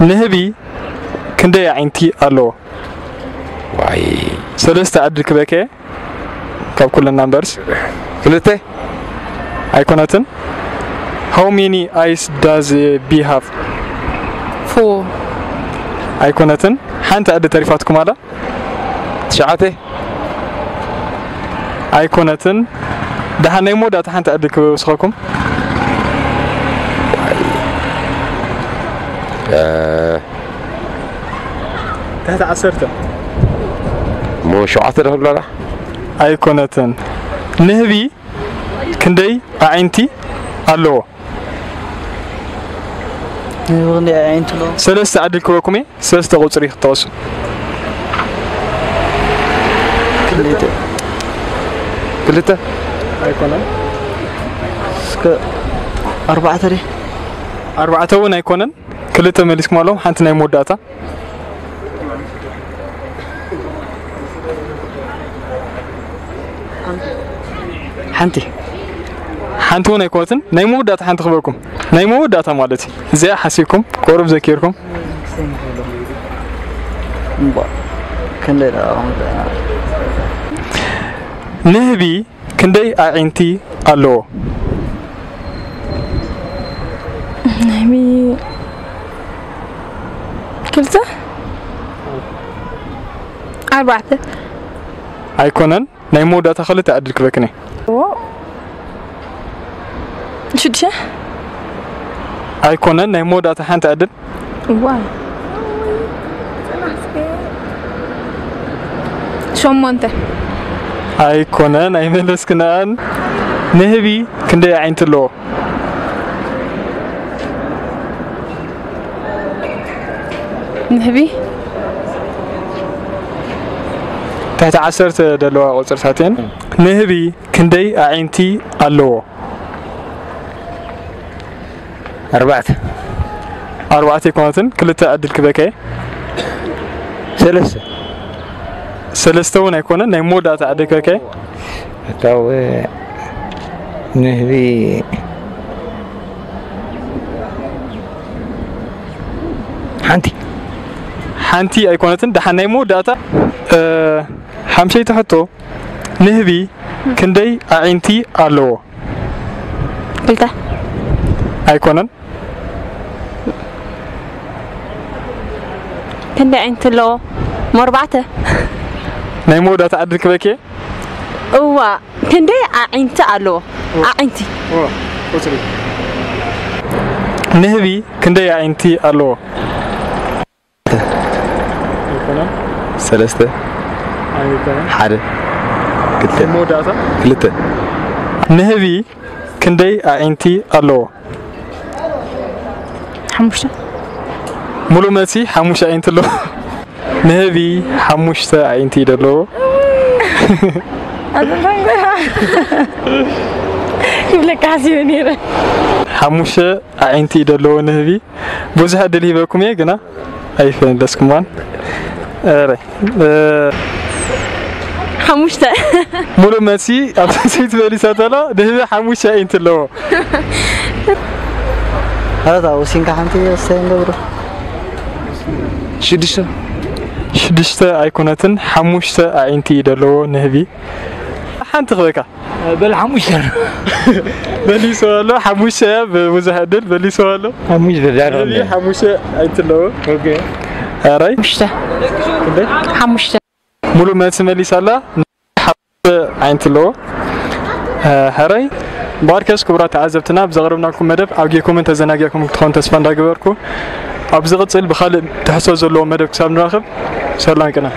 ንህቢ ክንደይ ኣዒንቲ ኣለዎ? ዋይ ሰለስተ ዕድል ክበከ ካብ ኩለን ናምበርስ ክልተ ኣይኮነትን። How many eyes does a bee have? Four. ኣይኮነትን። ሓንቲ ዕድል ተሪፋትኩም ኣላ። ትሽዓተ ኣይኮነትን። ደሓን ናይ መወዳእታ ሓንቲ ዕድል ክወስኸኩም። ትሕቲ ዓሰርተ ሞ ሸውዓተ ዶ ክብላላ ኣይኮነትን። ንህቢ ክንደይ ኣዒንቲ ኣለዎ? ንህቢ ክንደይ ኣዒንቲ ኣለዎ? ሰለስተ ዕድል ክበኩም እየ። ሰለስተ ቁፅሪ ክትጠቕሱ። ክልተ ክልተ ኣይኮነን። እስከ ኣርባዕተ ድየ? ኣርባዕተ እውን ኣይኮነን። ክልተ መሊስኩም ኣለኹም። ሓንቲ ናይ መወዳእታ ሓንቲ ሓንቲ እውን ኣይኮነትን። ናይ መወዳእታ ሓንቲ ክበኩም። ናይ መወዳእታ ማለት እዩ። እዚኣ ሓሲብኩም ቁሩብ ዘኪርኩም። እምባ ክንደይ ደኣ ንህቢ ክንደይ ኣዒንቲ ኣለዎ? ንህቢ ክልተ ኣርባዕተ ኣይኮነን። ናይ መወዳእታ ክልተ ዕድል ክበክን እየ። ዎ ሽዱሽተ ኣይኮነን። ናይ መወዳእታ ሓንቲ ዕድል ዋ ሸሞንተ ኣይኮነን። ኣይመለስክናን። ንህቢ ክንደይ ኣዒንቲ ኣለዎ? ንህቢ ትሕቲ ዓሰርተ ዘለዋ ቁፅርታት እየን። ንህቢ ክንደይ ኣዒንቲ ኣለዎ? ኣርባዕተ ኣርባዕተ ኣይኮነትን። ክልተ ዕድል ክበከ ሰለስተ ሰለስተ እውን ኣይኮነን። ናይ መወዳእታ ዕድል ክበከ እታው ንህቢ ሓንቲ ሓንቲ ኣይኮነትን። ደሓን ናይ መወዳእታ እ፣ ሓምሸይቲ ሕቶ ንህቢ ክንደይ ኣዒንቲ ኣለዎ? ክልተ ኣይኮነን። ክንደይ ኣዒንቲ ኣለዎ? መርባዕተ ናይ መወዳእታ ዕድል ክበኬ እዋ ክንደይ ኣዒንቲ ኣለዎ? ኣዒንቲ ንህቢ ክንደይ ኣዒንቲ ኣለዎ? ሰለስተ ሓደ ክልተ መወዳእታ ክልተ ንህቢ ክንደይ ኣዒንቲ ኣለዎ? ሓሙሽተ ሙሉእ መልሲ ሓሙሽተ ኣዒንቲ ኣለዎ። ንህቢ ሓሙሽተ ኣዒንቲ እዩ ዘለዎ። ይብለካ ሓሲበ ነይረ ሓሙሽተ ኣዒንቲ እዩ ዘለዎ ንህቢ። ብዙሕ ዕድል ሂበኩም እየ ግና ኣይፈለስኩማን። ኧረ፣ እ፣ ሓሙሽተ ሙሉእ መልሲ ኣብ ሰይቲ መሊሳ ተላ ንህቢ ሓሙሽተ ኣዒንቲ ኣለዎ። ኣታ ወሲንካ ሓንቲ ወሳኝ ገብሩ ሽዱሽተ ሽዱሽተ ኣይኮነትን፣ ሓሙሽተ ኣዒንቲ እዩ ዘለዎ ንህቢ። ሓንቲ ክበካ በል ሓሙሽተ መሊሱ ኣሎ። ሓሙሽተ እያ ብብዙሕ ዕድል መሊሱ ኣሎ። ሓሙሽተ ዳር ንህቢ ሓሙሽተ ኣዒንቲ ኣለዎ። ኣራይ ሓሙሽተ ሓሙሽተ ሙሉእ መልሲ መሊሳ ኣላ። ሓሙሽተ ኣዒንቲ ኣለዎ። እ፣ ሕራይ እምበኣርከስ ክቡራት ተዓዘብትና ብዘቕረብናልኩም መደብ ኣውጊእኩምን ተዘናጊዕኩም ክትኾኑ ተስፋ እንዳገበርኩ ኣብ ዝቕፅል ብኻልእ ትሕዝቶ ዘለዎ መደብ ክሳብ ንራኸብ ሰላም ቅና።